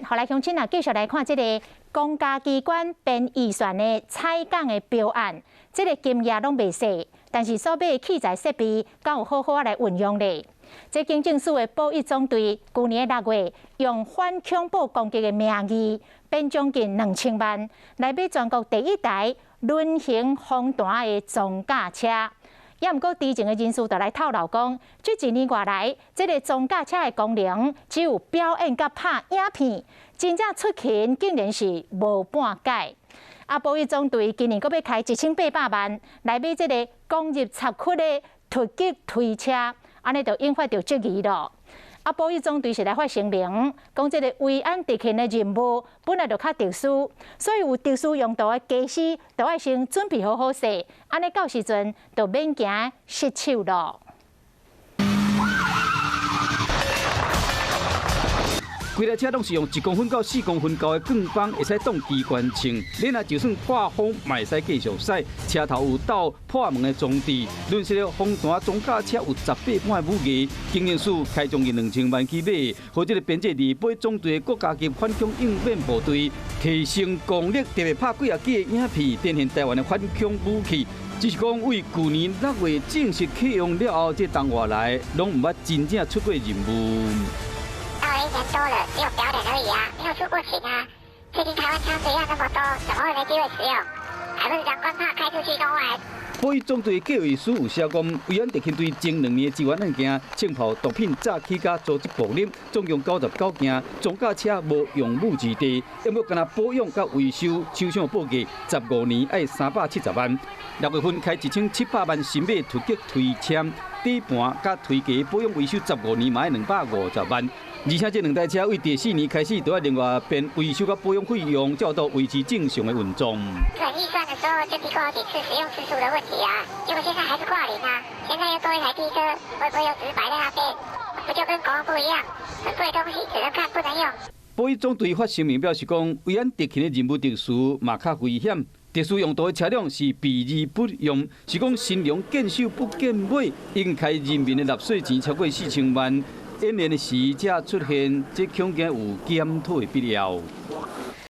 聞，予來鄉親啊，繼續來看這个公家機關編預算的採購的標案，這个金額攏袂細，但是所買的器材設備敢有好好來運用咧？這警政署的保一總隊，舊年6月用反恐怖攻擊的名義，編將近2000萬來買全國第一台輪型防彈的裝甲車。也毋過，知情的人士就來透露講，這一年外來，這个裝甲車的功能只有表演佮拍影片，真正出勤竟然是無半擺。啊，保一總隊今年閣欲開1800萬來買這个攻入賊窟的突擊推車，按呢就引發著質疑囉。啊，保一總隊是來發聲明，講這个維安特勤的任務本來就較特殊，所以有特殊用途的家私都愛先準備好好勢，按呢到時陣就免驚失手囉。規台車攏是用1公分到4公分厚的鋼板，會使擋機關槍。你若就算破風，嘛會使繼續駛。車頭有斗破門的裝置，論說防彈裝甲車有18般的武藝。警政署開將近2000萬去買，予這个編制二八總隊的國家級反恐應變部隊提升功力，特別拍幾仔支的影片，展現台灣的反恐武器。只是講，為舊年6月正式啟用了後，這冬外來攏毋捌真正出過任務。到了一年多了，只有表演而已啊，沒有出過勤啊。最近台灣槍支案那麼多，怎麼會沒機會使用？還不是長官怕開出去弄壞。保一總隊計劃書有寫講，維安特勤隊前2年的治安案件，槍炮、毒品、詐欺佮組織暴力，總共99件，裝甲車無用武之地，毋過干焦保養佮維修，廠商報價15年愛370萬。6月份開1700萬新買突擊推車，底盤佮推架保養維修15年嘛愛250萬。而且這兩台車為第四年開始，都要另外編維修佮保養費用，才有法維持正常的運作。審預算的時候就提過好幾次使用次數的問題啊，結果現在還是掛零啊。現在又多一台機車，會不會又只是擺在那邊？不就跟國防部一樣，很貴東西只能看不能用。保一總隊發聲明表示講，維安特勤的任務特殊，嘛較危險。特殊用途的車輛是備而不用，是講新娘見首不見尾，已經開人民的納稅錢超過4000萬。演練的時才出現，這恐驚有檢討的必要。